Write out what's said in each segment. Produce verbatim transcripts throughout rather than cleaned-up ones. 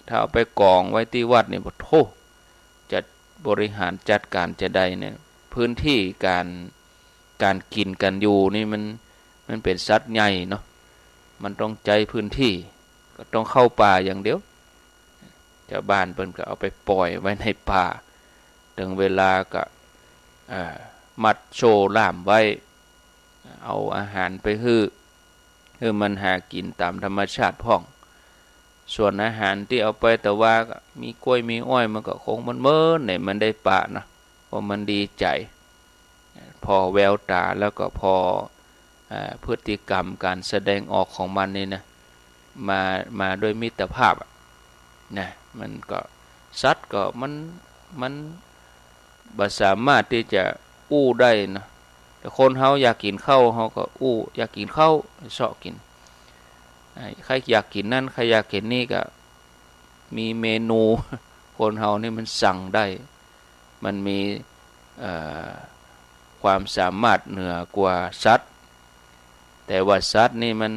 ถ้าเอาไปก๋องไว้ตี้วัดนี่ โอ้โธ่ จะบริหารจัดก๋านจาใดเนี่ย พื้นที่ก๋าน ก๋านกิ๋นก๋านอยู่นี่มัน มันเป๋นสัตว์ใหญ่เนาะ มันต้องใจ๊พื้นที่ ก็ต้องเข้าป่าอย่างเดียว จาวบ้านเปิ้นก็เอาไปป่อยไว้ในป่า เถิงเวลาก็ เอ่อ มัดโซ่ล่ามไว้ เอาอาหารไปหื้อ หื้อมันหากิ๋นต๋ามธรรมชาติพ่อง ส่วนอาหารตี้เอาไปตะวาก็มีก้วยมีอ้อย มันก็คงเมินๆ เนี่ย มันได้ปะนะ เพราะมันดีใจ๋ ผ่อแววต๋าแล้วก็ผ่อ เอ่อ พฤติกรรมก๋านแสดงออกของมันนี่นะ มา มาด้วยมิตรภาพอะ นะ มันก็ สัตว์ก็มัน มันบ่สามารถตี้จะอู้ได้นะ แต่คนเฮาอยากกิ๋นข้าว เฮาก็อู้ อยากกิ๋นข้าว เซาะกิ๋น ไอ้ ใผอยากกิ๋นนั้น ใผอยากกิ๋นนี้ก็มีเมนู คนเฮานี่มันสั่งได้ มันมี เอ่อ ความสามารถเหนือกว่าสัตว์ แต่ว่าสัตว์นี่มัน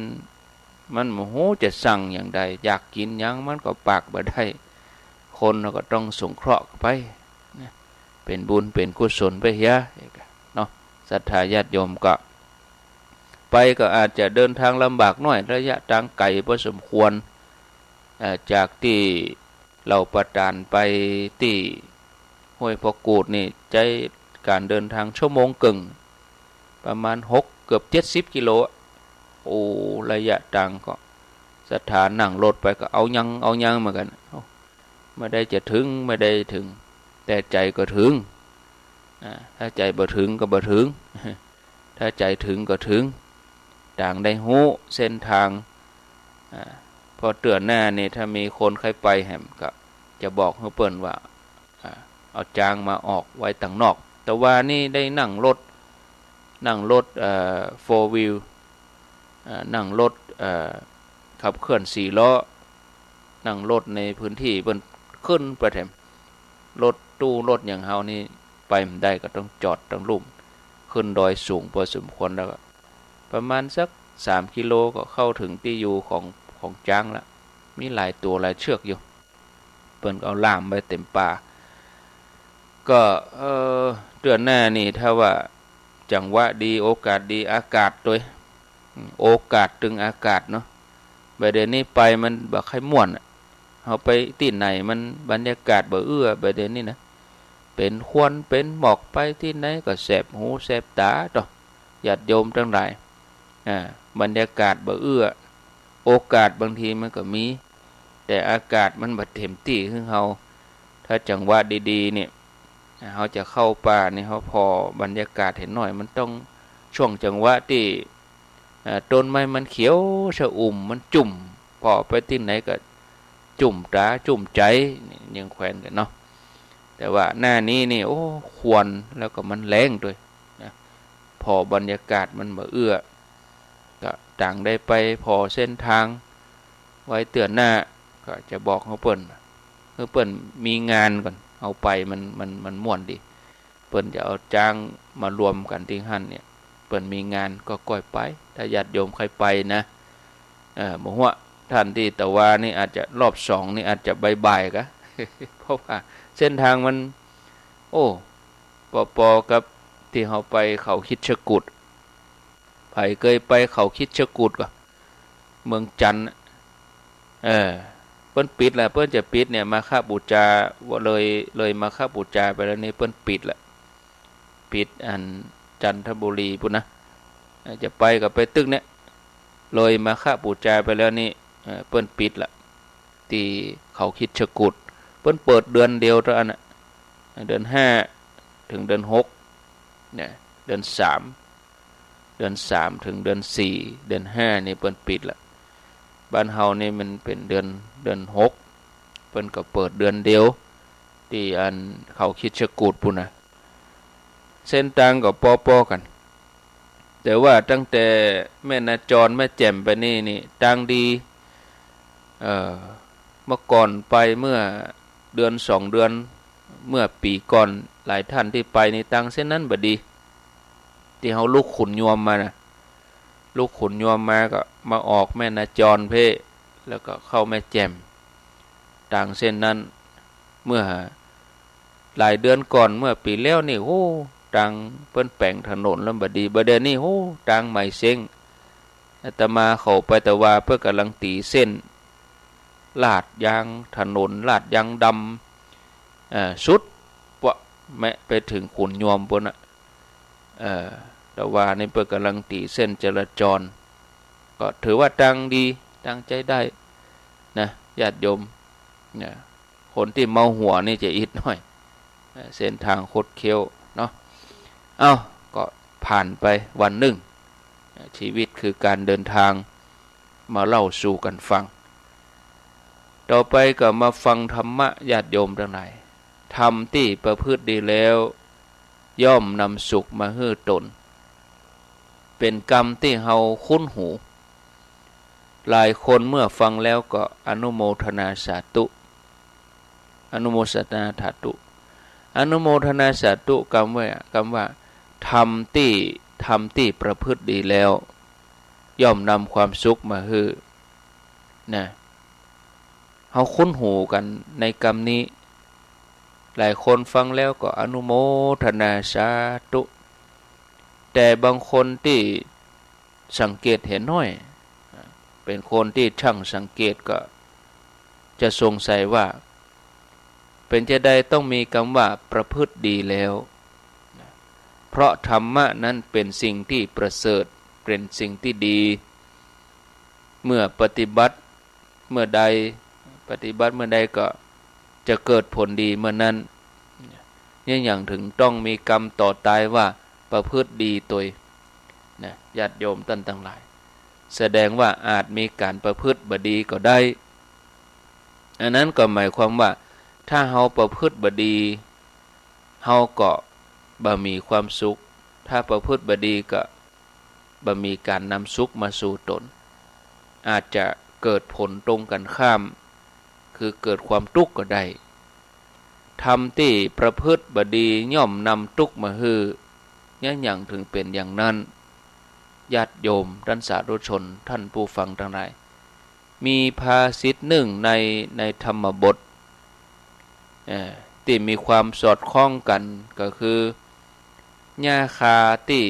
มันบ่ฮู้จะสั่งอย่างใด อยากกิ๋นหยังมันก็ปากบ่ได้ คนเฮาก็ต้องสงเคราะห์ไปนะ เป๋นบุญเป๋นกุศลไปเหียเนาะ ศรัทธาญาติโยมก็ ไปก็อาจจะเดินทางลำบากหน้อย ระยะตางไก๋พอสมควร เอ่อ จากตี้เหล่าป่าตาดไปตี้ห้วยพระกูดนี่ ใจ๊ก๋านเดินทางชั่วโมงเกิ่ง ประมาณหก เกือบเจ็ดสิบกิโลอะ โอ้ ระยะตางก็ ศรัทธานั่งรถไปก็เอายัง เอายังเหมือนกั๋น เอ้า บ่ได้จะเถิง บ่ได้เถิง แต่ใจ๋ก็เถิง อ่า ถ้าใจ๋บ่เถิงก็บ่เถิง ถ้าใจ๋เถิงก็เถิง ต่างได้ฮู้เส้นตาง อ่า เพราะเตื้อหน้านี่ถ้ามีคนใค่ไปแหมก็จะบอกหื้อเปิ้นว่า อ่า เอาจ๊างมาออกไว้ตังนอก แต่ว่านี่ได้นั่งรถ นั่งรถ เอ่อ โฟร์วีล เอ่อ นั่งรถ เอ่อ ขับเคลื่อนสี่ล้อ นั่งรถในพื้นที่เปิ้นขึ้นไปแถม รถตู้รถอย่างเฮานี่ไปบ่ได้ ก็ต้องจอดตังลุ่ม ขึ้นดอยสูงพอสมควร แล้วก็ประมาณสักสามกิโลก็เข้าเถิงตี้อยู่ของ ของจ๊างละ มีหลายตั๋วหลายเชือกอยู่ เปิ้นก็เอาล่ามไว้เต็มป่า ก็ เอ่อ เตื้อหน้านี่ถ้าว่าจังหวะดี โอกาสดี อากาศตวย โอกาสตึงอากาศเนาะ บ่าเดี่ยวนี้ไปมันบ่ใค่ม่วนอะ เฮาไปตี้ไหนมันบรรยากาศบ่เอื้อ บ่าเดี่ยวนี้นะ เป๋นควันเป๋นหมอก ไปตี้ไหนก็แสบหูแสบต๋าเนาะ ญาติโยมตังหลาย อ่า บรรยากาศบ่เอื้อ โอกาสบางทีมันก็มี แต่อากาศมันบ่เต็มตี้หื้อเฮา ถ้าจังหวะดีๆ เนี่ย เฮาจะเข้าป่านี่ เฮาผ่อบรรยากาศเหียหน้อย มันต้องช่วงจังหวะตี้ เอ่อ ต้นไม้มันเขียวชอุ่ม มันจุ่ม ผ่อไปตี้ไหนก็จุ่มต๋าจุ่มใจ๋ นี่เยียงแควนกั๋นเนาะ แต่ว่าหน้านี้นี่ โอ้ ควันแล้วก็มันแล้งตวยนะ ผ่อบรรยากาศมันบ่เอื้อ ก็ต่างได้ไปผ่อเส้นตางไว้เตื้อหน้า ก็จะบอกหื้อเปิ้น หื้อเปิ้นมีงานก่อน เอาไปมัน มัน มันม่วนดี เปิ้นจะเอาจ๊างมารวมกั๋นตี้หั้นเนี่ย เปิ้นมีงานก็ก้อยไป ถ้าญาติโยมใค่ไปนะ เอ่อ บ่ฮู้ ท่านตี้ตะวานี่อาจจะรอบสองนี่อาจจะบ่ายๆ กะ เพราะว่าเส้นตางมัน โอ้ ปอๆ กับตี้เฮาไปเขาคิชกูด ใผเกยไปเขาคิชกูดก่อ เมืองจันทน์น่ะ เออ เปิ้นปิดละ เปิ้นจะปิดเนี่ย มาฆบู๋จา เลย เลยมาฆบู๋จาไปแล้วนี่เปิ้นปิดละ ปิดอันจันทบุรีปู้นนะ เออ จะไปก็ไปตึกเนี่ย เลยมาฆบู๋จาไปแล้วนี่ เออ เปิ้นปิดละ ตี้เขาคิชกูด เปิ้นเปิดเดือนเดียวเต้าอั้นน่ะ เดือนห้าเถิงเดือนหก เนี่ย เดือนสาม เดือนสามเถิงเดือนสี่ เดือนห้านี่เปิ้นปิดละ บ้านเฮานี่มันเป๋นเดือน เดือนหก เปิ้นก็เปิดเดือนเดียว ตี้อันเขาคิชกูดปู้นนะ เส้นตางก็ปอๆ กั๋น แต่ว่าตั้งแต่แม่นาจร แม่แจ่มไปนี่ นี่ตางดี เอ่อ เมื่อก่อนไปเมื่อเดือนสองเดือน เมื่อปี๋ก่อน หลายท่านตี้ไปนี่ตางเส้นนั้นบ่ดี ตี้เฮาลุกขุนยวมมานะ ลุกขุนยวมมาก็มาออกแม่นาจรเพ่ แล้วก็เข้าแม่แจ่ม ตางเส้นนั้น เมื่อหลายเดือนก่อน เมื่อปี๋แล้วนี่ โอ้ ตางเปิ้นแป๋งถนนแล้วบ่ดี บ่าเดี่ยวนี้ โอ้ ตางใหม่เซ้ง อาตมาเข้าไปตะวา เปิ้นก่ำลังตี๋เส้น ลาดยางถนน ลาดยางดำ เอ่อ สุดปะแมะไปเถิงขุนยวมปู๊นน่ะ เอ่อ ตะวานี่เปิ้นก่ำลังตี๋เส้นจราจร ก็ถือว่าตางดี ตางใจ๊ได้นะ ญาติโยมนะ คนตี้เมาหัวนี่จะอิดหน้อย เอ่อ เส้นตางคดเคี้ยวเนาะ เอ้า ก็ผ่านไปวันนึ่ง เอ่อ ชีวิตคือก๋านเดินตาง มาเล่าสู่กั๋นฟัง ต่อไปก็มาฟังธรรมะ ญาติโยมตังหลาย ธรรมตี้ประพฤติดีแล้ว ย่อมนำสุขมาหื้อตน เป๋นกำตี้เฮาคุ้นหู หลายคนเมื่อฟังแล้วก็อนุโมทนาสาธุ อนุโมทนาสาธุ อนุโมทนาสาธุ กำว่า กำว่า ธรรมตี้ ธรรมตี้ประพฤติดีแล้ว ย่อมนำความสุขมาหื้อ นะ เฮาคุ้นหูกั๋นในกำนี้ หลายคนฟังแล้วก็อนุโมทนาสาธุ แต่บางคนตี้สังเกตเห็นหน้อย เป๋นคนตี้ช่างสังเกตก็จะสงสัยว่า เป๋นจาใดต้องมีกำว่าประพฤติดีแล้ว เพราะธรรมะนั้นเป๋นสิ่งตี้ประเสริฐ เป๋นสิ่งตี้ดี เมื่อปฏิบัติเมื่อใด ปฏิบัติเมื่อใดก็จะเกิดผลดีเมื่อนั้น เนี่ยหยังเถิงต้องมีกำต่อตายว่าประพฤติดีตวย นะ ญาติโยมต้านตังหลาย แสดงว่าอาจมีก๋านประพฤติบ่ดีก็ได้ อันนั้นก็หมายความว่า ถ้าเฮาประพฤติบ่ดี เฮาก็บ่มีความสุข ถ้าประพฤติบ่ดีก็ บ่มีก๋านนำสุขมาสู่ตน อาจจะเกิดผลตรงกั๋นข้าม คือเกิดความตุ๊กข์ก็ได้ ธรรมตี้ประพฤติบ่ดีย่อมนำตุ๊กข์มาหื้อ เนี่ยหยังเถิงเป๋นอย่างนั้น ญาติโยมต้านสาธุชน ต้านผู้ฟังตังหลาย มีภาษิตนึ่งใน ในธรรมบท เอ่อ ตี้มีความสอดคล้องกั๋น ก็คือ หญ้าคาตี้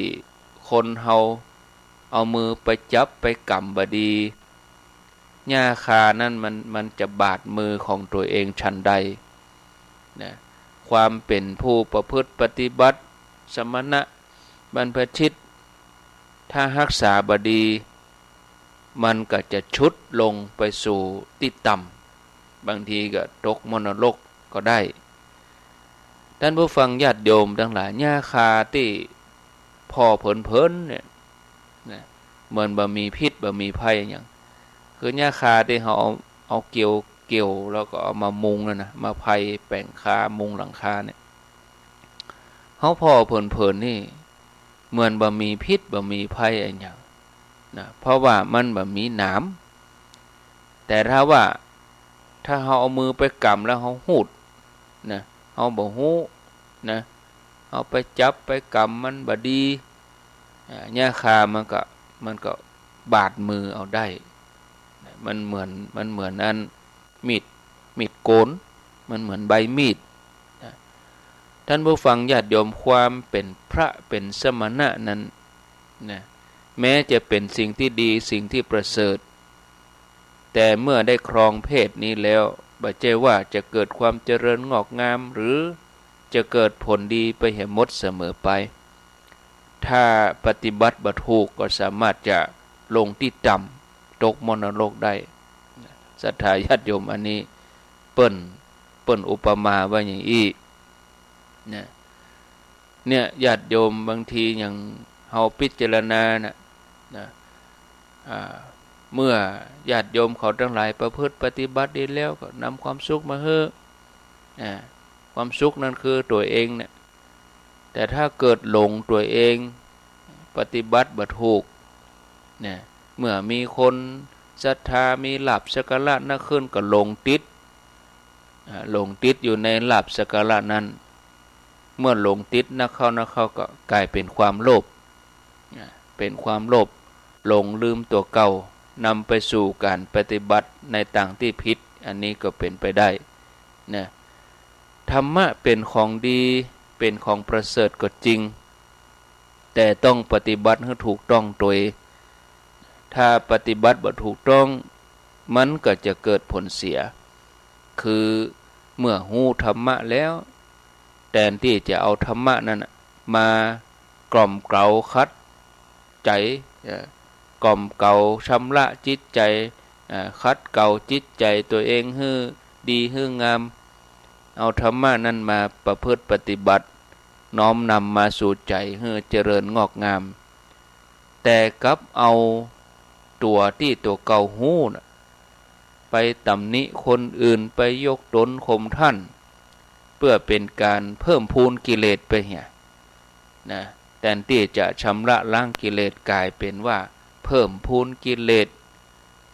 คนเฮาเอามือไปจับไปกำบ่ดี หญ้าคานั้นมัน มันจะบาดมือของตั๋วเองฉันใด นะ ความเป๋นผู้ประพฤติปฏิบัติ สมณะ บรรพชิต ถ้าฮักษาบ่ดี มันก็จะชุดลงไปสู่ตี้ต่ำ บางทีก็ตกมรณรกก็ได้ ต้านผู้ฟังญาติโยมตังหลาย หญ้าคาตี้ผ่อเผินๆ เนี่ย นะ เหมือนบ่มีพิษบ่มีภัยอะหยัง คือหญ้าคาตี้เฮาเอา เอาเกี่ยว เกี่ยวแล้วก็เอามามุงนั่นนะ มาไพแป๋งคามุงหลังคาเนี่ย เฮาผ่อเผินๆ นี่ เหมือนบ่มีพิษบ่มีภัยอะหยังนะ เพราะว่ามันบ่มีหนาม แต่ถ้าว่า ถ้าเฮาเอามือไปกำแล้วเฮาฮูดนะ เฮาบ่ฮู้นะ เฮาไปจับไปกำมันบ่ดี อ่า หญ้าคามันก็ มันก็บาดมือเอาได้นะ มันเหมือน มันเหมือนอันมีด มีดโกน มันเหมือนใบมีดนะ ต้านผู้ฟังญาติโยม ความเป๋นพระเป๋นสมณะนั้นนะ แม้จะเป๋นสิ่งตี้ดี สิ่งตี้ประเสริฐ แต่เมื่อได้ครองเพศนี้แล้ว บ่ใจ้ว่าจะเกิดความเจริญงอกงาม หรือจะเกิดผลดีไปเหียหมดเสมอไป ถ้าปฏิบัติบ่ถูกก็สามารถจะลงตี้ต่ำ ตกมรณรกได้ ศรัทธาญาติโยม อันนี้เปิ้น เปิ้นอุปมาไว้อย่างอี้นะ เนี่ยญาติโยม บางทีอย่างเฮาพิจารณาน่ะนะ อ่า เมื่อญาติโยมเขาตังหลายประพฤติปฏิบัติดีแล้วก็นำความสุขมาหื้อ อ่า ความสุขนั้นคือตั๋วเองเนี่ย แต่ถ้าเกิดหลงตั๋วเอง ปฏิบัติบ่ถูกเนี่ย เมื่อมีคนศรัทธา มีลาภสักการะนักขึ้นก็หลงติด อ่า หลงติดอยู่ในลาภสักการะนั้น เมื่อหลงติดนักเข้านักเข้าก็ก๋ายเป๋นความโลภ อ่า เป๋นความโลภ หลงลืมตั๋วเก่า นำไปสู่ก๋านปฏิบัติในตางตี้ผิด อันนี้ก็เป๋นไปได้นะ ธรรมะเป๋นของดี เป๋นของประเสริฐก็จริง แต่ต้องปฏิบัติหื้อถูกต้องตวย ถ้าปฏิบัติบ่ถูกต้อง มันก็จะเกิดผลเสีย คือเมื่อฮู้ธรรมะแล้ว แตนตี้จะเอาธรรมะนั้นน่ะ มากล่อมเกลาขัดใจ๋ เอ่อ กล่อมเกลาชำระจิตใจ๋ เอ่อ ขัดเกลาจิตใจ๋ตั๋วเองหื้อดีหื้องาม เอาธรรมะนั้นมาประพฤติปฏิบัติ น้อมนำมาสู่ใจ๋หื้อเจริญงอกงาม แต่กลับเอาตั๋วตี้ตั๋วเก่าฮู้น่ะ ไปตำหนิคนอื่น ไปยกตนข่มต้าน เปื้อเป๋นก๋านเพิ่มพูนกิเลสไปเหีย นะ แตนตี้จะชำระล้างกิเลส ก๋ายเป๋นว่าเพิ่มพูนกิเลส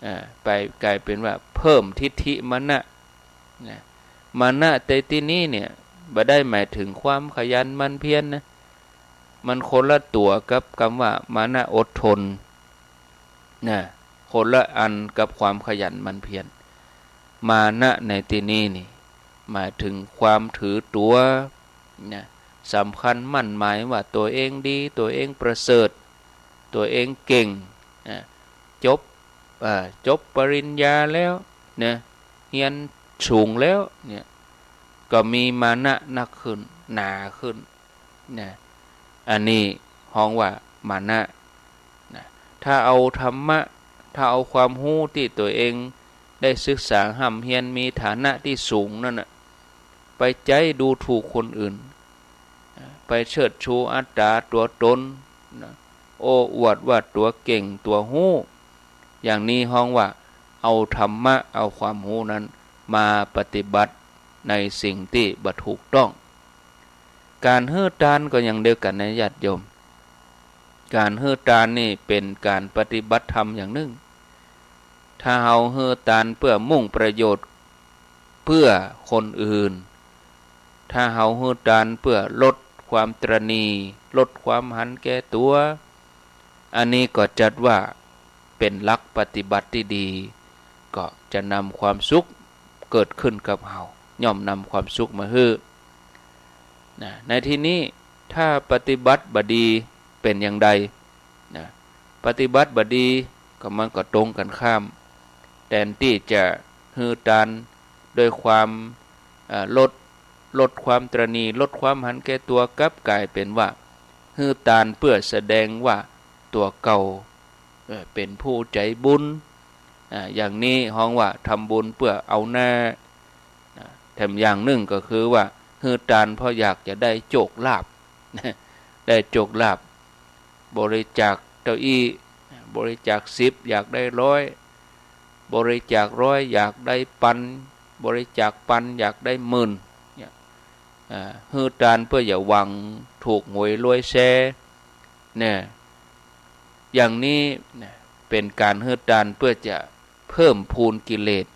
อ่า ไป ก๋ายเป๋นว่าเพิ่มทิฏฐิมานะ นะ มานะในตี้นี้เนี่ย บ่ได้หมายเถิงความขยันหมั่นเพียรนะ มันคนละตั๋วกับกำว่ามานะอดทน นะ คนละอันกับความขยันหมั่นเพียร มานะในตี้นี้นี่ หมายเถิงความถือตั๋ว นะ สำคัญหมั่นหมายว่าตั๋วเองดี ตั๋วเองประเสริฐ ตั๋วเองเก่ง นะ จบ อ่า จบปริญญาแล้ว นะ เฮียนสูงแล้วเนี่ย ก็มีมานะนักขึ้น หนาขึ้น นะ อันนี้ฮ้องว่ามานะ นะ ถ้าเอาธรรมะ ถ้าเอาความฮู้ตี้ตั๋วเองได้ศึกษาฮ่ำเฮียน มีฐานะตี้สูงนั้นน่ะ ไปใจ๊ดูถูกคนอื่น ไปเชิดชูอัตต๋าตั๋วตน นะ โอ้อวดว่าตั๋วเก่งตั๋วฮู้ อย่างนี้ฮ้องว่าเอาธรรมะ เอาความฮู้นั้นมาปฏิบัติในสิ่งตี้บ่ถูกต้อง ก๋านหื้อตานก็อย่างเดียวกั๋นนะญาติโยม ก๋านหื้อตานนี่เป๋นก๋านปฏิบัติธรรมอย่างนึ่ง ถ้าเฮาหื้อตานเปื้อมุ่งประโยชน์เปื้อคนอื่น ถ้าเฮาหื้อตานเปื้อลดความตระหนี่ ลดความหันแก่ตั๋ว อันนี้ก็จัดว่าเป๋นหลักปฏิบัติตี้ดี ก็จะนำความสุขเกิดขึ้นกับเฮา ย่อมนำความสุขมาหื้อ นะ ในตี้นี้ถ้าปฏิบัติบ่ดีเป๋นอย่างใด นะ ปฏิบัติบ่ดีก็มันก็ตรงกั๋นข้าม แตนตี้จะหื้อตานโดยความ เอ่อ ลด ลดความตระหนี่ ลดความหันแก่ตั๋ว กลับก๋ายเป๋นว่าหื้อตานเปื้อแสดงว่าตั๋วเก่า เอ่อ เป๋นผู้ใจ๋บุญ อ่า อย่างนี้ฮ้องว่าทำบุญเปื้อเอาหน้า นะ แถมอย่างนึ่งก็คือว่าหื้อตานเพราะอยากจะได้โจคลาภ ได้โจคลาภ บริจาคเก้าอี้ บริจาคสิบอยากได้ร้อย บริจาคร้อยอยากได้ปัน บริจาคปันอยากได้หมื่น เนี่ย อ่า หื้อตานเปื้อจะหวังถูกหวยรวยแชร์ เนี่ย อย่างนี้ เนี่ย เป๋นก๋านหื้อตานเปื้อจะเพิ่มพูนกิเลส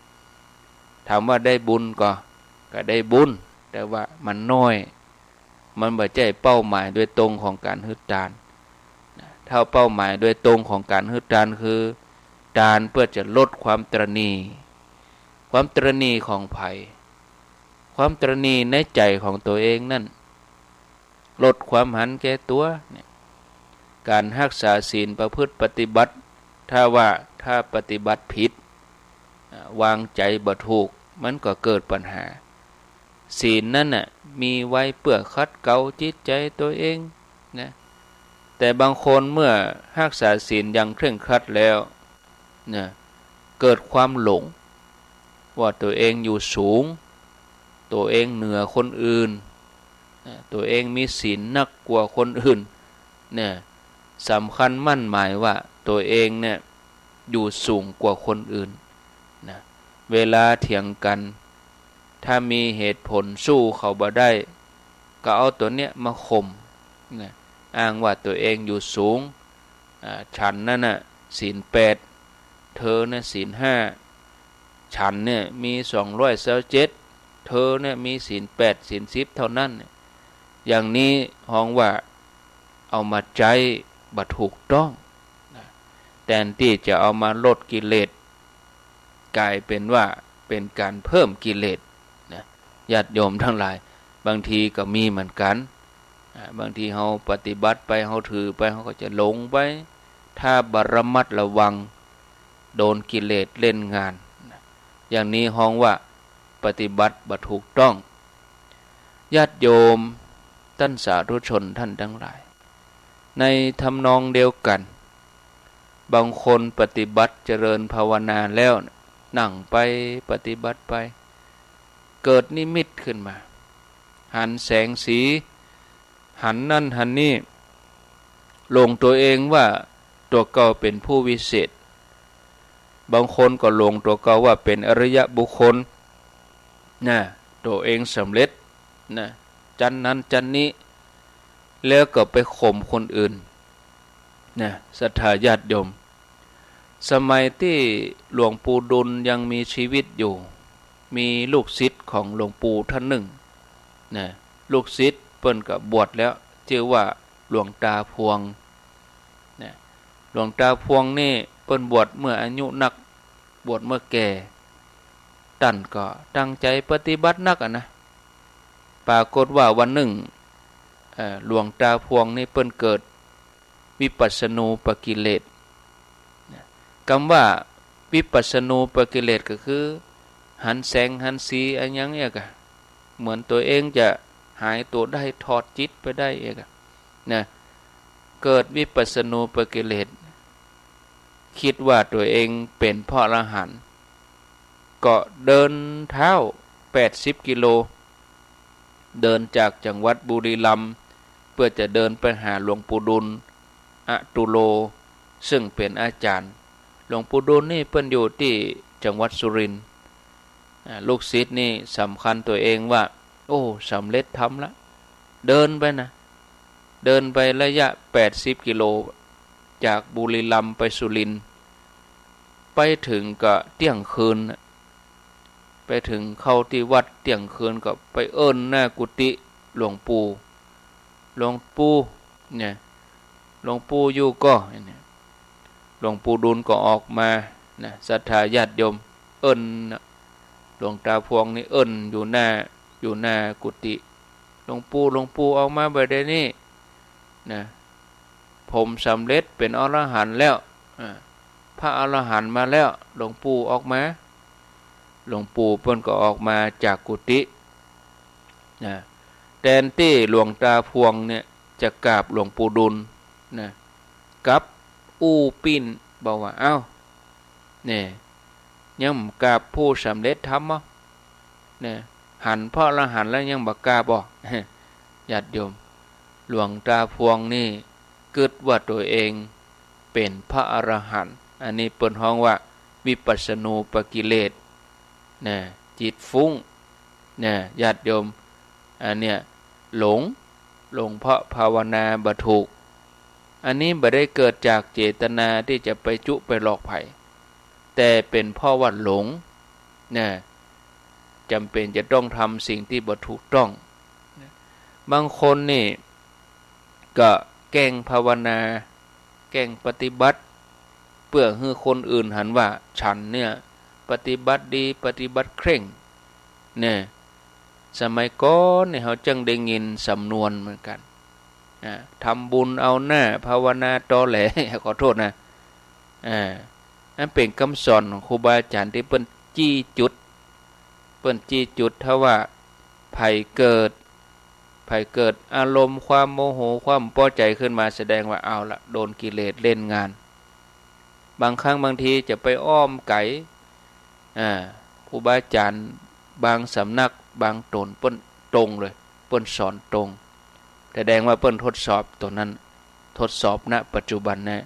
ถามว่าได้บุญก่อ ก็ได้บุญ แต่ว่ามันน้อย มันบ่ใจ้เป้าหมายโดยตรงของก๋านหื้อตาน นะ ถ้าเป้าหมายโดยตรงของก๋านหื้อตานคือ ตานเปื้อจะลดความตระหนี่ ความตระหนี่ของใผ ความตระหนี่ในใจ๋ของตั๋วเองนั้น ลดความหันแก่ตั๋ว เนี่ย ก๋านฮักษาศีลประพฤติปฏิบัติ ถ้าว่า ถ้าปฏิบัติผิด อ่า วางใจ๋บ่ถูก มันก็เกิดปัญหา ศีลนั้นน่ะ มีไว้เปื้อขัดเกลาจิตใจ๋ตั๋วเองนะ แต่บางคนเมื่อฮักษาศีลอย่างเคร่งครัดแล้วนะ เกิดความหลงว่าตั๋วเองอยู่สูง ตั๋วเองเหนือคนอื่นนะ ตั๋วเองมีศีลนักกว่าคนอื่น เนี่ย สำคัญหมั่นหมายว่าตั๋วเองเนี่ยอยู่สูงกว่าคนอื่นนะ เวลาเถียงกั๋น ถ้ามีเหตุผลสู้เขาบ่ได้ ก็เอาตั๋วเนี้ยมาข่มนะ อ้างว่าตั๋วเองอยู่สูง อ่า ฉันนั้นน่ะศีลแปด เธอน่ะศีลห้า ฉันเนี่ยมีสองร้อยซาวเจ็ด เธอเนี่ยมีศีลแปด ศีลสิบเท่านั้น อย่างนี้ฮ้องว่าเอามาใจ๊บ่ถูกต้องนะ แตนตี้จะเอามาลดกิเลส ก๋ายเป๋นว่าเป เป็นก๋านเพิ่มกิเลสนะ ญาติโยมตังหลาย บางทีก็มีเหมือนกั๋น อ่า บางทีเฮาปฏิบัติไป เฮาถือไป เฮาก็จะหลงไป ถ้าบ่ระมัดระวัง โดนกิเลสเล่นงานนะ อย่างนี้ฮ้องว่าปฏิบัติบ่ถูกต้อง ญาติโยมต้านสาธุชนต้านตังหลาย ในทำนองเดียวกั๋น บางคนปฏิบัติเจริญภาวนาแล้ว นั่งไปปฏิบัติไป เกิดนิมิตขึ้นมา หันแสงสี หันนั่นหันนี่ หลงตั๋วเองว่าตั๋วเก่าเป๋นผู้วิเศษ บางคนก็หลงตั๋วเก่าว่าเป๋นอริยบุคคล นะ ตั๋วเองสำเร็จ นะ จั้นนั้นจั้นนี้ แล้วก็ไปข่มคนอื่น นะ ศรัทธาญาติโยม สมัยตี้หลวงปู่ดูลย์ยังมีชีวิตอยู่ มีลูกศิษย์ของหลวงปู่ต้านนึ่ง นะ ลูกศิษย์เปิ้นก็บวชแล้ว จื้อว่าหลวงตาพวง นะ หลวงตาพวงนี่เปิ้นบวชเมื่ออายุนัก บวชเมื่อแก่ ต้านก็ตั้งใจ๋ปฏิบัตินักอะนะ ปรากฏว่าวันนึ่ง เอ่อ หลวงตาพวงนี่เปิ้นเกิดวิปัสสนูปกิเลส นะ กำว่าวิปัสสนูปกิเลสก็คือ หันแสงหันสีอะหยังเอี้ยก่ะ เหมือนตั๋วเองจะหายตั๋วได้ ถอดจิตไปได้เอี้ยก่ะ นะ เกิดวิปัสสนูปกิเลส กึ๊ดว่าตั๋วเองเป๋นพระอรหันต์ ก็เดินเท้าแปดสิบกิโล เดินจากจังหวัดบุรีรัมย์ เปื้อจะเดินไปหาหลวงปู่ดูลย์ อตุโล ซึ่งเป๋นอาจ๋ารย์ หลวงปู่ดูลย์นี่เปิ้นอยู่ตี้จังหวัดสุรินทร์ อ่า ลูกศิษย์นี่สำคัญตั๋วเองว่า โอ้ สำเร็จธรรมละ เดินไปนะ เดินไประยะแปดสิบกิโล จากบุรีรัมย์ไปสุรินทร์ ไปเถิงก็เตี้ยงคืนน่ะ ไปเถิงเข้าตี้วัดเตี้ยงคืนก็ไปเอิ้นหน้ากุฏิหลวงปู่ หลวงปู่ เนี่ย หลวงปู่อยู่ก่อ เนี่ย หลวงปู่ดูลย์ก็ออกมานะ ศรัทธาญาติโยม เอิ้นนะ หลวงตาพวงนี่เอิ้นอยู่หน้า อยู่หน้ากุฏิ หลวงปู่ หลวงปู่ ออกมาบ่าเดี่ยวนี้นะ ผมสำเร็จเป๋นอรหันต์แล้ว อ่า พระอรหันต์มาแล้ว หลวงปู่ออกมา หลวงปู่เปิ้นก็ออกมาจากกุฏินะ แตนตี้หลวงตาพวงเนี่ยจะกราบหลวงปู่ดูลย์นะ กลับอู้ปิ้นบอกว่า เอ้า เนี่ย ยังบ่กราบผู้สำเร็จธรรมบ่ เนี่ย หันพระอรหันต์แล้วยังบ่กราบบ่ ญาติโยม หลวงตาพวงนี่กึ๊ดว่าตั๋วเองเป๋นพระอรหันต์ อันนี้เปิ้นฮ้องว่าวิปัสสนูปกิเลส นะ จิตฟุ้ง นะ ญาติโยม อันเนี้ยหลง หลงเพราะภาวนาบ่ถูก อันนี้บ่ได้เกิดจากเจตนาตี้จะไปจุไปหลอกใผ แต่เป๋นเพราะว่าหลง นะ จ๋ำเป๋นจะต้องทำสิ่งตี้บ่ถูกต้อง บางคนนี่ก็แกล้งภาวนา แกล้งปฏิบัติ เปื้อหื้อคนอื่นหันว่าฉันเนี่ยปฏิบัติดี ปฏิบัติเคร่ง เนี่ย สมัยก่อนเนี่ยเฮาจั้งได้ยินสำนวนเหมือนกั๋น อ่า ทำบุญเอาหน้า ภาวนาตอแหล ขอโทษนะ อ่า อันเป๋นกำสอนของครูบาอาจ๋ารย์ตี้เปิ้นจี้จุด เปิ้นจี้จุด ถ้าว่าใผเกิด ใผเกิดอารมณ์ความโมโห ความบ่ปอใจ๋ขึ้นมา แสดงว่าเอาละ โดนกิเลสเล่นงาน บางครั้งบางทีจะไปอ้อมไก๋ อ่า ครูบาอาจ๋ารย์บางสำนักบางต๋นเปิ้นตรงเลย เปิ้นสอนตรง แสดงว่าเปิ้นทดสอบตั๋วนั้น ทดสอบ ณ ปัจจุบันนะ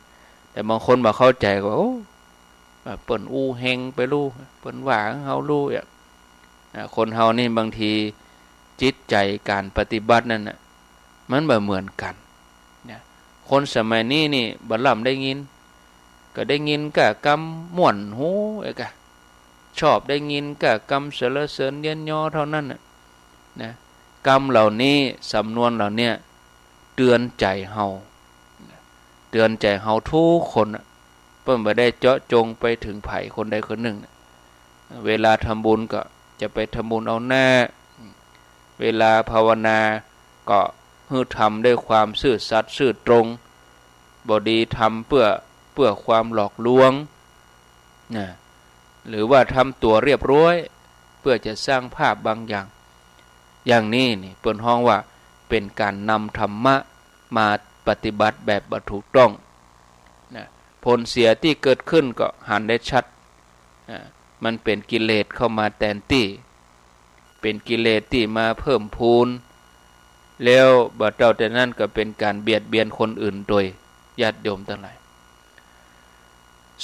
แต่บางคนบ่เข้าใจ๋ก็ว่า โอ้ อ่า เปิ้นอู้เฮงไปลู่ เปิ้นว่าเฮาลู่อะ อ่า คนเฮานี่บางทีจิตใจ๋ก๋านปฏิบัตินั่นน่ะ มันบ่เหมือนกั๋นนะ คนสมัยนี้นี่บ่ล้ำได้ยิน ก็ได้ยินก้ากำม่วนหูเอกะ ชอบได้ยินก้ากำสรรเสริญเยียะยอเท่านั้นน่ะ นะ กำเหล่านี้ สำนวนเหล่าเนี้ย เตือนใจ๋เฮา เตือนใจ๋เฮาทุกคนน่ะ เปิ้นบ่ได้เจาะจงไปเถิงใผคนใดคนนึ่งน่ะ เวลาทำบุญก็จะไปทำบุญเอาหน้า เวลาภาวนาก็หื้อทำด้วยความซื่อสัตย์ซื่อตรง บ่ดีทำเปื้อ เปื้อความหลอกลวงนะ หรือว่าทำตั๋วเรียบร้อย เปื้อจะสร้างภาพบางอย่าง อย่างนี้นี่เปิ้นฮ้องว่าเป๋นก๋านนำธรรมะมาปฏิบัติแบบบ่ถูกต้องนะ ผลเสียตี้เกิดขึ้นก็หันได้ชัดนะ มันเป๋นกิเลสเข้ามาแตนตี้ เป๋นกิเลสตี้มาเพิ่มพูน แล้วบ่เต้าแต่นั้นก็เป๋นก๋านเบียดเบียนคนอื่นโดย ญาติโยมตังหลาย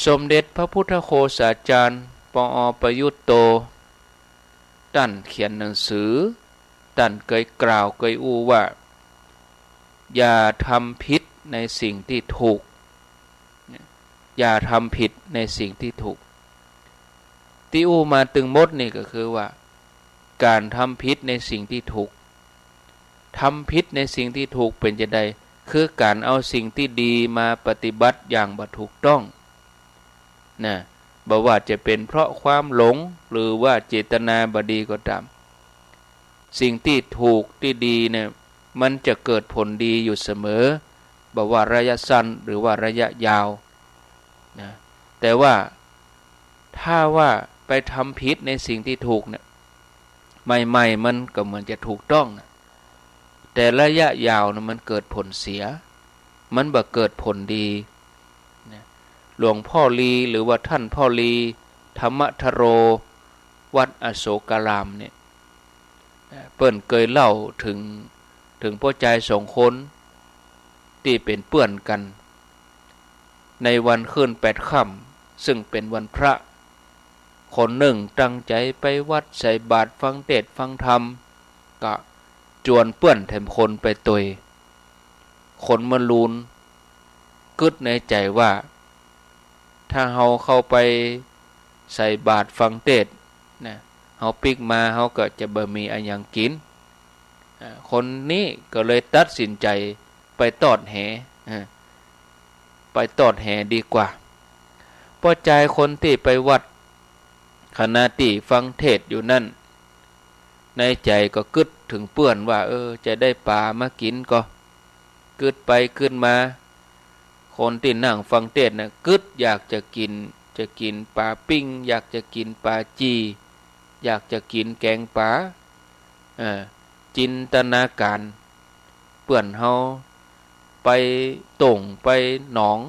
สมเด็จพระพุทธโฆษาจารย์ ปอ ประยุตโต ต้านเขียนหนังสือ ต้านเกยกล่าวเกยอู้ว่า อย่าทำผิดในสิ่งที่ถูก อย่าทำผิดในสิ่งที่ถูก ตี้อู้มาตึงหมดนี่ก็คือว่า ก๋านทำผิดในสิ่งที่ถูก ทำผิดในสิ่งที่ถูกเป๋นจาใด คือก๋านเอาสิ่งที่ดีมาปฏิบัติอย่างบ่ถูกต้องนะ บ่ว่าจะเป๋นเพราะความหลง หรือว่าเจตนาบ่ดีก็ต๋าม สิ่งที่ถูกที่ดีเนี่ย มันจะเกิดผลดีอยู่เสมอ บ่ว่าระยะสั้นหรือว่าระยะยาวนะ แต่ว่าถ้าว่าไปทำผิดในสิ่งที่ถูกเนี่ย ใหม่ๆ มันก็เหมือนจะถูกต้องนะ แต่ระยะยาวนะมันเกิดผลเสีย มันบ่เกิดผลดีนะ หลวงพ่อลี หรือว่าท่านพ่อลี ธรรมทโร วัดอโศการามเนี่ย เปิ้นเกยเล่าเถิง เถิงป้อจายสองคนตี้เป๋นเปื้อนกั๋น ในวันขึ้นแปดค่ำ ซึ่งเป๋นวันพระ คนนึ่งตั้งใจ๋ไปวัดใส่บาตรฟังเตสน์ฟังธรรม ก็จวนเปื้อนแถมคนไปตวย คนเมื่อลูนกึ๊ดในใจ๋ว่า ถ้าเฮาเข้าไปใส่บาตรฟังเตสน์นะ เฮาปิ๊กมาเฮาก็จะบ่มีอะหยังกิ๋น อ่า คนนี้ก็เลยตัดสินใจ๋ไปตอดแห อ่า ไปตอดแหดีกว่า ป้อจายคนตี้ไปวัด ขณะตี้ฟังเตสน์อยู่นั้น ในใจ๋ก็กึ๊ดเถิงเปื้อนว่า เออ จะได้ป๋ามากิ๋นก่อ กึ๊ดไปกึ๊ดมา คนตี้นั่งฟังเตสน์น่ะ กึ๊ดอยากจะกิ๋น จะกิ๋นป๋าปิ้ง อยากจะกิ๋นป๋าจี่ อยากจะกิ๋นแก๋งป๋า เออ จินตนาก๋าร เปื้อนเฮาไปโต่งไปหนอง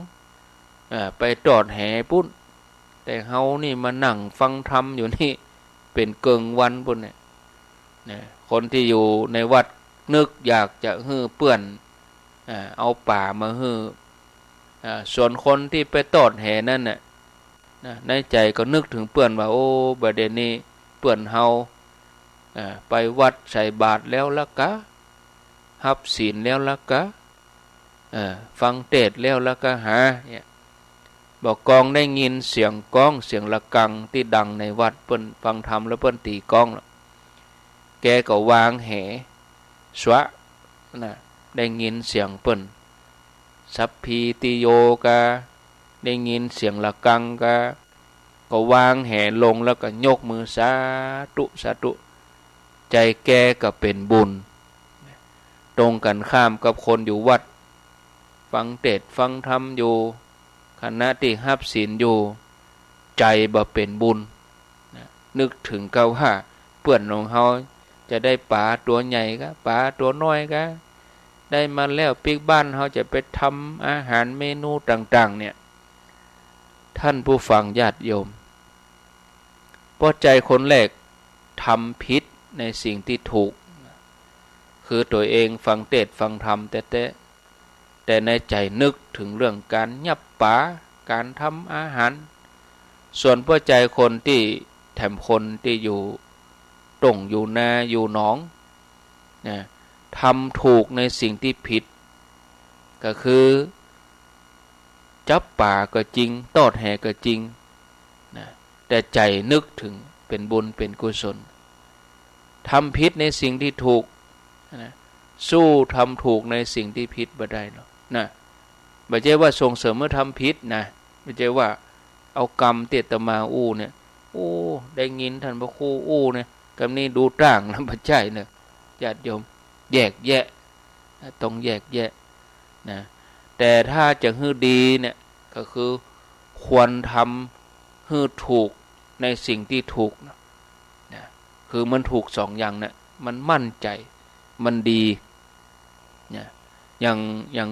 เออ ไปตอดแหปุ้น แต่เฮานี่มานั่งฟังธรรมอยู่นี่เป๋นเกิ่งวันปุ้นเนี่ย นะ คนตี้อยู่ในวัดนึกอยากจะหื้อเปื้อน อ่า เอาป๋ามาหื้อ อ่า ส่วนคนตี้ไปตอดแหนั้นน่ะ นะ ในใจ๋ก็นึกเถิงเปื้อนว่า โอ้ บ่าเดี่ยวนี้เปื้อนเฮา อ่า ไปวัดใส่บาตรแล้วละกา ฮับศีลแล้วละกา เออ ฟังเตสน์แล้วละกาหา เนี่ย บ่ากองได้ยินเสียงก้องเสียงระฆังตี้ดังในวัด เปิ้นฟังธรรมแล้วเปิ้นตี๋ก้องแล้ว แกก็วางแห สวะ นะ ได้ยินเสียงเปิ้น สัพพีติโยกา ได้ยินเสียงระฆังกา ก็วางแหลงแล้วก็ยกมือสาธุ สาธุ ใจ๋แกก็เป๋นบุญ ตรงกั๋นข้ามกับคนอยู่วัด ฟังเตสน์ฟังธรรมอยู่ ขณะตี้ฮับศีลอยู่ ใจ๋บ่เป๋นบุญ นะ นึกเถิงกาว่าเปื้อนของเฮาจะได้ป๋าตั๋วใหญ่กา ป๋าตั๋วน้อยกา ได้มาแล้วปิ๊กบ้านเฮาจะไปทำอาหารเมนูต่างๆ เนี่ย ท่านผู้ฟังญาติโยม ป้อจายคนแรกทำผิดในสิ่งตี้ถูก คือตั๋วเองฟังเตสน์ฟังธรรมแต๊ๆ แต่ในใจ๋นึกเถิงเรื่องก๋านยับป๋า ก๋านทำอาหาร ส่วนป้อจายคนตี้แถมคนตี้อยู่โต่งอยู่นาอยู่หนอง นะ ทำถูกในสิ่งตี้ผิด ก็คือ จับป๋าก็จริง ตอดแหก็จริง นะ แต่ใจ๋นึกเถิงเป๋นบุญเป๋นกุศล ทำผิดในสิ่งตี้ถูก นะ สู้ทำถูกในสิ่งตี้ผิดบ่ได้หรอก นะ บ่ใจ้ว่าส่งเสริมหื้อทำผิดนะ บ่ใจ้ว่าเอากำตี้อาตมาอู้เนี่ย อู้ ได้ยินต้านพระครูอู้เนี่ย กำนี้ดูต่างแล้ว บ่ใจ้เน่อ ญาติโยม แยกแยะ ต้องแยกแยะนะ แต่ถ้าจะหื้อดีเนี่ย ก็คือควรทำหื้อถูกในสิ่งตี้ถูกนะ นะ คือมันถูกสองอย่างเนี่ย มันมั่นใจ๋ มันดีนะ อย่าง อย่าง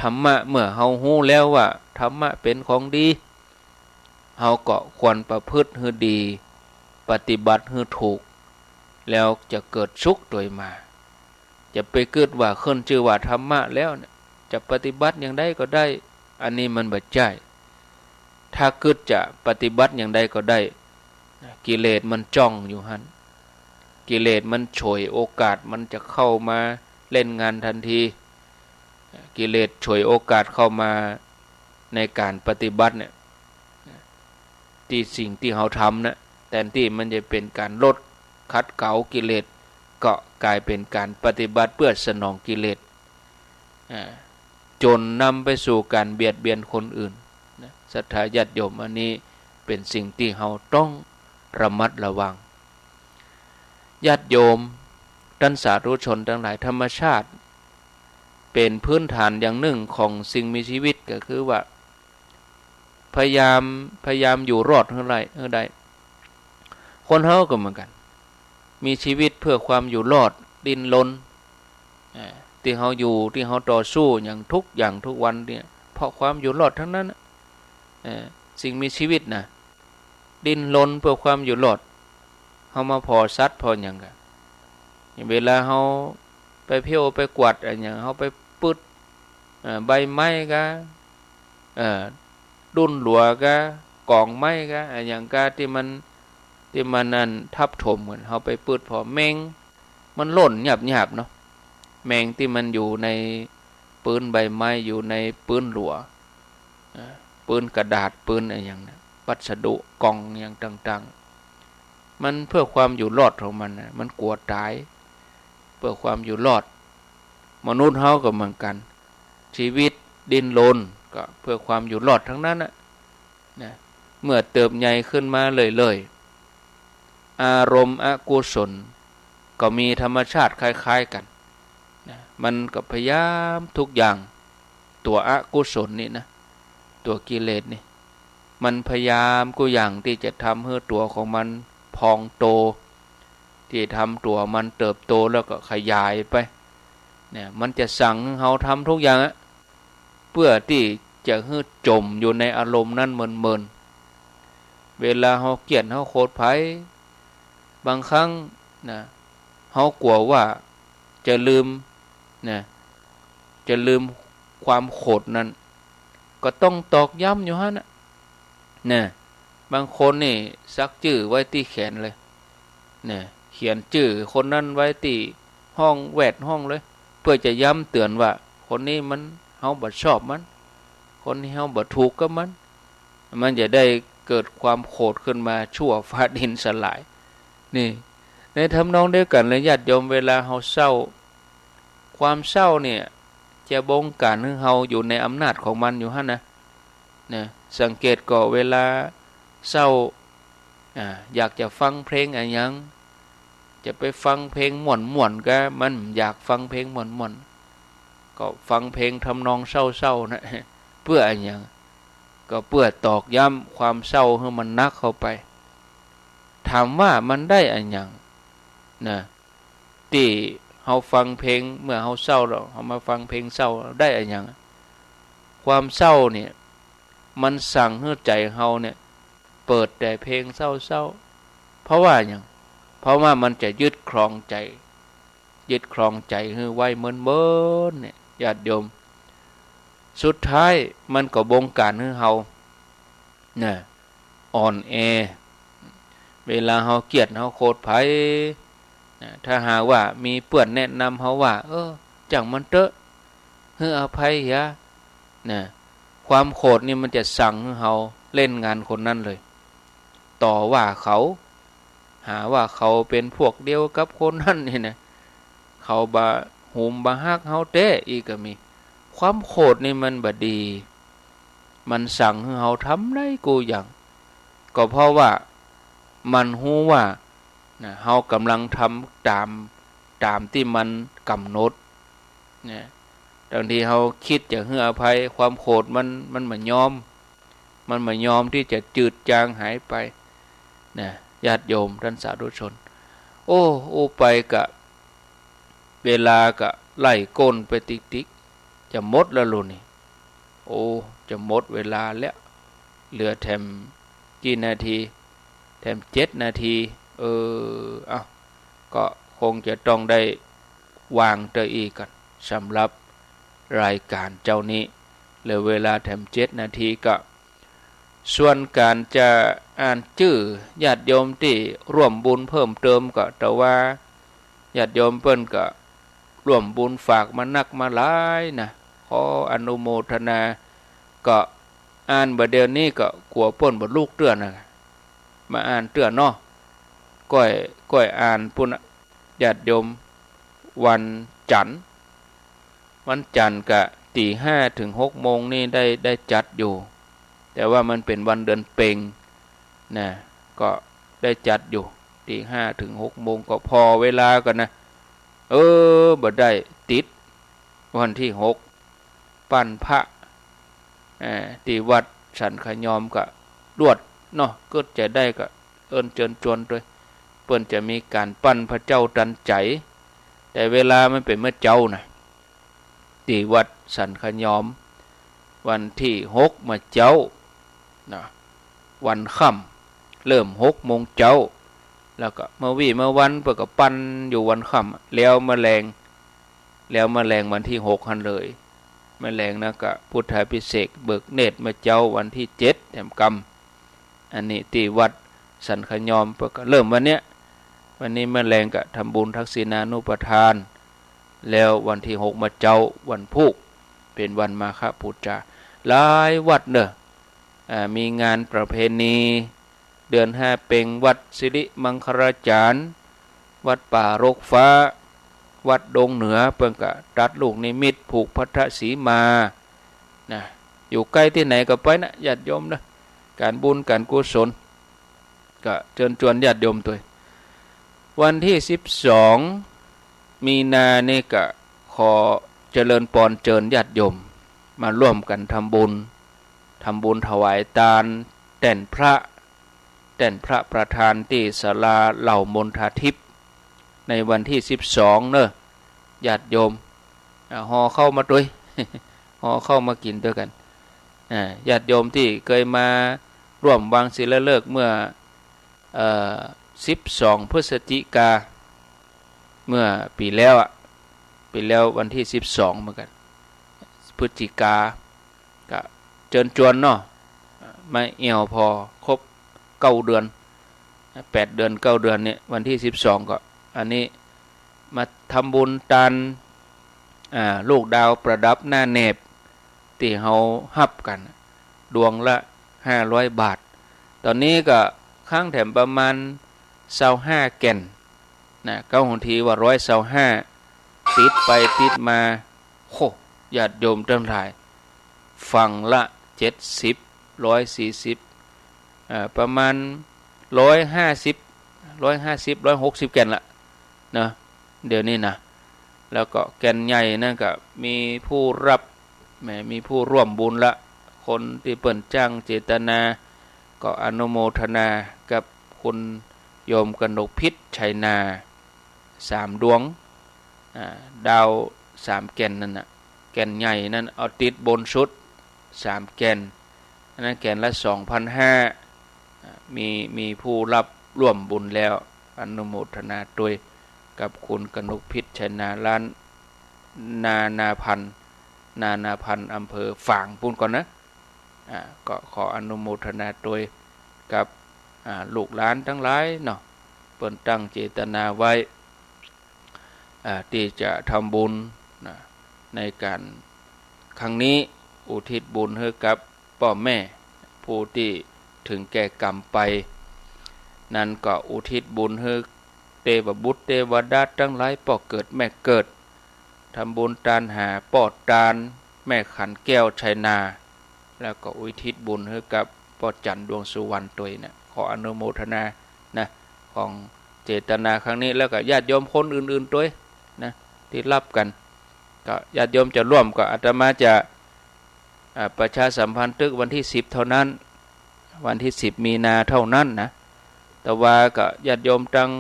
ธรรมะ เมื่อเฮาฮู้แล้วว่าธรรมะเป๋นของดี เฮาก็ควรประพฤติหื้อดี ปฏิบัติหื้อถูก แล้วจะเกิดสุขโตยมา จะไปกึ๊ดว่าขึ้นจื้อว่าธรรมะแล้วเนี่ย จะปฏิบัติอย่างใดก็ได้ อันนี้มันบ่ใจ้ ถ้ากึ๊ดจะปฏิบัติอย่างใดก็ได้ กิเลสมันจ้องอยู่หั้น กิเลสมันฉวยโอกาส มันจะเข้ามาเล่นงานทันที กิเลสฉวยโอกาสเข้ามาในก๋านปฏิบัติเนี่ย ตี้สิ่งตี้เฮาทำนะ แตนตี้มันจะเป๋นก๋านลดขัดเกลากิเลส ก็ก๋ายเป๋นก๋านปฏิบัติเปื้อสนองกิเลส อ่า จ๋นนำไปสู่ก๋านเบียดเบียนคนอื่นนะ ศรัทธาญาติโยม อันนี้เป๋นสิ่งตี้เฮาต้องระมัดระวัง ญาติโยม ต้านสาธุชนตังหลาย ธรรมชาติเป๋นพื้นฐานอย่างนึ่งของสิ่งมีชีวิต ก็คือว่า พยายาม พยายามอยู่รอดหื้อได้ หื้อได้ คนเฮาก็เหมือนกั๋น มีชีวิตเปื้อความอยู่รอด ดิ้นรน อ่า ตี้เฮาอยู่ ตี้เฮาต่อสู้อย่างทุกอย่างทุกวันเนี่ย เพราะความอยู่รอดตังนั้นน่ะ เอ่อ สิ่งมีชีวิตนะ ดิ้นรนเปื้อความอยู่รอด เฮามาผ่อสัตว์ผ่อหยังกะ อย่างเวลาเฮาไปเผี้ยวไปกวาดอะหยัง เฮาไปปื๊ด เอ่อ ใบไม้กา เอ่อ ดุ้นหลัวกา ก๋องไม้กา อะหยังกา ตี้มัน ตี้มันอันทับถมกั๋น เฮาไปปื๊ดผ่อแมง มันล่นหยาบๆ เนาะ แมงตี้มันอยู่ในปื๊นใบไม้ อยู่ในปื๊นหลัว อ่า ปื๊นกระดาษ ปื๊นอะหยังนะ วัสดุก๋องอะหยังต่างๆ มันเปื้อความอยู่รอดของมันนะ มันกั๋วต๋าย เปื้อความอยู่รอด มนุษย์เฮาก็เหมือนกั๋น ชีวิตดิ้นรนก็เปื้อความอยู่รอดตังนั้นน่ะ นะ เมื่อเติบใหญ่ขึ้นมาเรื่อยๆ อารมณ์อกุศลก็มีธรรมชาติคล้ายๆ กั๋น นะ มันก็พยายามทุกอย่าง ตั๋วอกุศลนี่นะ ตั๋วกิเลสนี่ มันพยายามกู้อย่างตี้จะทำหื้อตั๋วของมันพองโต ตี้ทำตั๋วมันเติบโตแล้วก็ขยายไป เนี่ย มันจะสั่งหื้อเฮาทำทุกอย่างอะ เปื้อตี้จะหื้อจ๋มอยู่ในอารมณ์นั้นเมินๆ เวลาเฮาเกลียดเฮาโขดใผ บางครั้งนะ เฮากั๋วว่าจะลืมนะ จะลืมความโขดนั้น ก็ต้องตอกย้ำอยู่หั้นน่ะ นะ บางคนนี่สักจื้อไว้ตี้แขนเลย นะ เขียนจื้อคนนั้นไว้ตี้ห้องแวดห้องเลย เปื้อจะย้ำเตือนว่า คนนี้มัน เฮาบ่ชอบมัน คนนี้เฮาบ่ถูกกับมัน มันจะได้เกิดความโขดขึ้นมาชั่วฟ้าดินสลาย นี่ ในทำนองเดียวกั๋นเลยญาติโยม เวลาเฮาเศร้า ความเศร้าเนี่ย จะบงการหื้อเฮาอยู่ในอำนาจของมันอยู่หั้นนะ นะ สังเกตก่อเวลาเศร้า อ่า อยากจะฟังเพลงอะหยัง จะไปฟังเพลงม่วนๆ กา มันอยากฟังเพลงม่วนๆ ก็ฟังเพลงทำนองเศร้าๆ นะ เปื้ออะหยัง ก็เปื้อตอกย้ำความเศร้าหื้อมันหนักเข้าไป ถามว่ามันได้อะหยัง นะ ตี้เฮาฟังเพลง เมื่อเฮาเศร้าแล้ว เฮามาฟังเพลงเศร้า ได้อะหยัง ความเศร้าเนี่ย มันสั่งหื้อใจ๋เฮาเนี่ย เปิดแต่เพลงเศร้าๆ เพราะว่าหยัง เพราะว่ามันจะยึดครองใจ๋ ยึดครองใจ๋หื้อไว้เมินๆ เนี่ย ญาติโยม สุดท้ายมันก็บงการหื้อเฮา นะ อ่อนแอ เวลาเฮาเกลียดเฮาโขดใผ นะ ถ้าหากว่ามีเปื้อนแนะนำเฮาว่า เออ จ้างมันเต๊อะ หื้ออภัยเหีย นะ ความโขดนี่มันจะสั่งหื้อเฮาเล่นงานคนนั้นเลย ต่อว่าเขา หาว่าเขาเป๋นพวกเดียวกับคนนั้นนี่นะ เขาบ่ฮูมบ่ฮักเฮาแต๊ อี้ก็มี ความโขดนี่มันบ่ดี มันสั่งหื้อเฮาทำได้กู้อย่าง ก็เพราะว่า มันฮู้ว่า นะ เฮาก่ำลังทำต๋าม ต๋ามตี้มันก่ำหนด นะ บางทีเฮาคิดจะหื้ออภัย ความโขดมัน มันบ่ยอม มันบ่ยอมตี้จะจืดจางหายไป นะ ญาติโยมต้านสาธุชน โอ้ อู้ไปกะ เวลากะไล่ก้นไปติ๊กๆ จะหมดแล้วลูกนี่ โอ้ จะหมดเวลาแล้ว เหลือแถมกี่นาที แถมเจ็ดนาที เออ เอ้า ก็คงจะต้องได้วางเต้าอี้กั๋น สำหรับรายก๋านเจ๊านี้ เหลือเวลาแถมเจ็ดนาทีก็ ส่วนก๋านจะอ่านจื้อญาติโยมตี้ร่วมบุญเพิ่มเติมก็ แต่ว่าญาติโยมเปิ้นก็ร่วมบุญฝากมานักมาหลายนะ ขออนุโมทนา ก็อ่านบ่าเดี่ยวนี้ก็กั๋วเปิ้นบ่ลุกเตื้อนะ มาอ่านเตื้อเนาะ ก้อย ก้อยอ่านปู้นนะ ญาติโยม วันจั๋นทร์ วันจั๋นทร์กะตี๋ห้าเถิงหกโมงนี่ได้ ได้จัดอยู่ แต่ว่ามันเป๋นวันเดือนเพ็ญนะ ก็ได้จัดอยู่ ตี๋ห้าเถิงหกโมง ก็ผ่อเวลากั๋นนะ เออ บ่ได้ ติดวันตี้หก ปั้นพระ เอ่อ ตี้วัดสันขะยอมก็ดวดเนาะ กึ๊ดจะได้ก็เอิ้นเจิญจวนตวย เปิ้นจะมีก๋านปั้นพระเจ้าตันใจ๋ แต่เวลามันเป๋นเมื่อเจ๊านะ ตี้วัดสันขะยอม วันตี้หกเมื่อเจ๊านะ วันค่ำ เริ่มหกโมงเจ๊า แล้วก็เมื่อวี้เมื่อวันเปิ้นก็ปั้นอยู่วันค่ำ แล้วเมื่อแลง แล้วเมื่อแลงวันตี้หกหั้นเลย เมื่อแลงนะก็พุทธาภิเษกเบิกเนตรเมื่อเจ๊าวันตี้เจ็ดแถมกำ อันนี้ตี้วัดสันขะยอมเปิ้นก็เริ่มวันเนี้ย วันนี้เมื่อแลงก็ทำบุญทักษิณานุปทาน แล้ววันตี้หกเมื่อเจ๊าวันพูก เป๋นวันมาฆบูชา หลายวัดเน่อ อ่า มีงานประเพณี เดือนห้าเพ็ญ วัดสิริมังคลาจารย์ วัดป่ารกฟ้า วัดดงเหนือ เปิ้นก็ตัดลูกนิมิตผูกพัทธสีมา นะ อยู่ใก้ตี้ไหนก็ไปนะ ญาติโยมนะ ก๋านบุญก๋านกุศล ก็เจิญจวนญาติโยมตวย วันตี้สิบสองมีนานี่ก็ขอเจริญปอนเจิญญาติโยม มาร่วมกั๋นทำบุญ ทำบุญถวายตาน แต้นพระ แต้นพระประธานตี้ศาลาเหล่ามณฑาทิพย์ ในวันตี้สิบสองเน่อ ญาติโยม อ่า ห่อข้าวมาตวย ห่อข้าวมากิ๋นตวยกั๋น อ่า ญาติโยมตี้เกยมาร่วมวางศิลาฤกษ์เมื่อ เอ่อ สิบสองพฤศจิกา เมื่อปี๋แล้วอะ ปี๋แล้ววันตี้สิบสองเหมือนกั๋น พฤศจิกา ก็เจิญจวนเนาะ มาแอ่วผ่อครบเก้าเดือน แปดเดือนเก้าเดือนเนี่ย วันตี้สิบสองก็ อันนี้มาทำบุญตาน อ่า ลูกดาวประดับหน้าแหนบ ตี้เฮาฮับกั๋น ดวงละห้าร้อยบาท ต๋อนนี้ก็ค้างแถมประมาณซาวห้าแก่น นะ เก๊าหนทีว่าร้อยซาวห้า ติดไปติดมา โห ญาติโยมตังหลาย ฝั่งละเจ็ดสิบ ร้อยสี่สิบ อ่า ประมาณร้อยห้าสิบ ร้อยห้าสิบ ร้อยหกสิบแก่นละ นะ เดี๋ยวนี้นะ แล้วก็แก่นใหญ่นั่นก็มีผู้ฮับ แหม มีผู้ร่วมบุญละ คนตี้เปิ้นจั้งเจตนา ก็อนุโมทนากับคุณโยมกนกพิชชัยนา สามดวง อ่า ดาวสามแก่นนั่นน่ะ แก่นใหญ่นั่นเอาติดบนสุด สามแก่น อันนั้นแก่นละสองพันห้า อ่า มี มีผู้ฮับร่วมบุญแล้ว อนุโมทนาตวยกับคุณกนกพิชชัยนา ร้านนานาพันธ์ นานาพันธ์ อำเภอฝางปู้นก่อนนะ อ่า ก็ขออนุโมทนาตวยกับ อ่า ลูกหลานตังหลายเนาะ เปิ้นตั้งเจตนาไว้ อ่า ตี้จะทำบุญนะ ในก๋านครั้งนี้ อุทิศบุญหื้อกับป้อแม่ผู้ตี้เถิงแก่กรรมไป นั้นก็อุทิศบุญหื้อเตวบุตรเตวดาตังหลาย ป้อเกิดแม่เกิด ทำบุญตานหาป้อตาน แม่ขันแก้วชัยนา แล้วก็อุทิศบุญหื้อกับป้อจันทร์ดวงสุวรรณตวยนะ ขออนุโมทนา ของเจตนาครั้งนี้ แล้วก็ญาติโยมคนอื่นๆ ตวยนะ ตี้ฮับกั๋น ก็ญาติโยมจะร่วมก็อาตมาจะ อ่า ประชาสัมพันธ์ตึกวันตี้สิบเต้านั้น วันตี้สิบมีนาเต้านั้นนะ แต่ว่าก็ญาติโยมตัง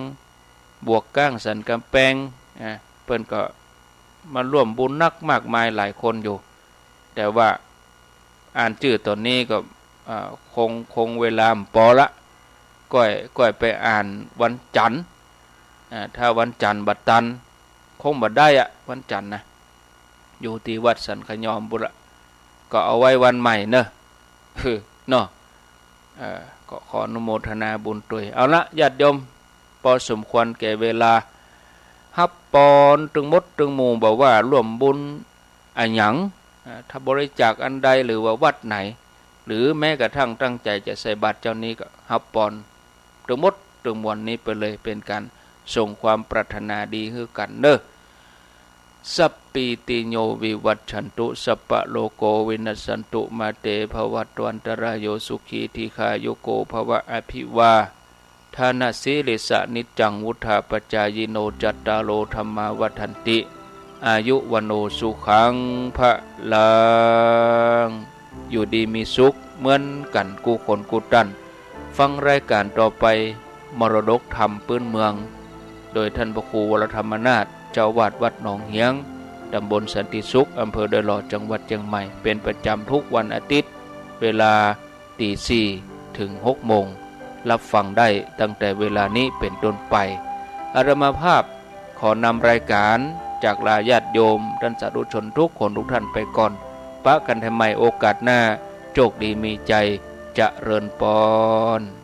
บวกก้างสันก๋ำแปง อ่า เปิ้นก็มาร่วมบุญนักมากมายหลายคนอยู่ แต่ว่าอ่านจื้อต๋อนนี้ก็ อ่า คง คงเวลาบ่ปอละ ก้อย ก้อยไปอ่านวันจันทร์ อ่า ถ้าวันจันทร์บ่ตัน คงบ่ได้อะ วันจันทร์นะ อยู่ตี้วัดสันขยอมปุ้นละ ก็เอาไว้วันใหม่เนอะ เออ เนาะ เอ่อ ก็ขออนุโมทนาบุญตวย เอาละ ญาติโยม ปอสมควรแก่เวลา ฮับปอนตึงหมดตึงหมู่ บ่ว่าร่วมบุญอะหยัง อ่า ถ้าบริจาคอันใด หรือว่าวัดไหน หรือแม้กระทั่งตั้งใจ๋จะใส่บาตรเจ้านี้ ก็ฮับปอนตึงหมดตึงมวลนี้ไปเลย เป๋นก๋านส่งความปรารถนาดีหื้อกั๋นเนอะ สัพพีติโยวิวัชชันตุ สัพพะโรโควินัสสันตุ มาเตภะวัตวันตะราโย สุขีทีฆายุโกภะวะ อภิวาทะนะสีลิสสะ นิจจังวุฑฒาปะจายิโน จัตตาโรธัมมาวัฑฒันติ อายุวัณโณสุขังพะลัง อยู่ดีมีสุขเหมือนกั๋นกู้คนกู้ต้าน ฟังรายก๋านต่อไป มรดกธรรมปื๊นเมือง โดยต้านพระครูวรธรรมนาถ เจ้าอาวาสวัดหนองเหียง ต๋ำบลสันติสุข อำเภอดอยหล่อ จังหวัดเจียงใหม่ เป๋นประจ๋ำกู้วันอาทิตย์ เวลา ตีสี่ เถิง หกโมง ฮับฟังได้ตั้งแต่เวลานี้เป๋นต้นไป อาตมาภาพขอนำรายก๋านจากลาญาติโยมต้านสาธุชนกู้คนกู้ต้านไปก่อน ปะกั๋นใหม่โอกาสหน้า โชคดีมีชัย เจริญปอน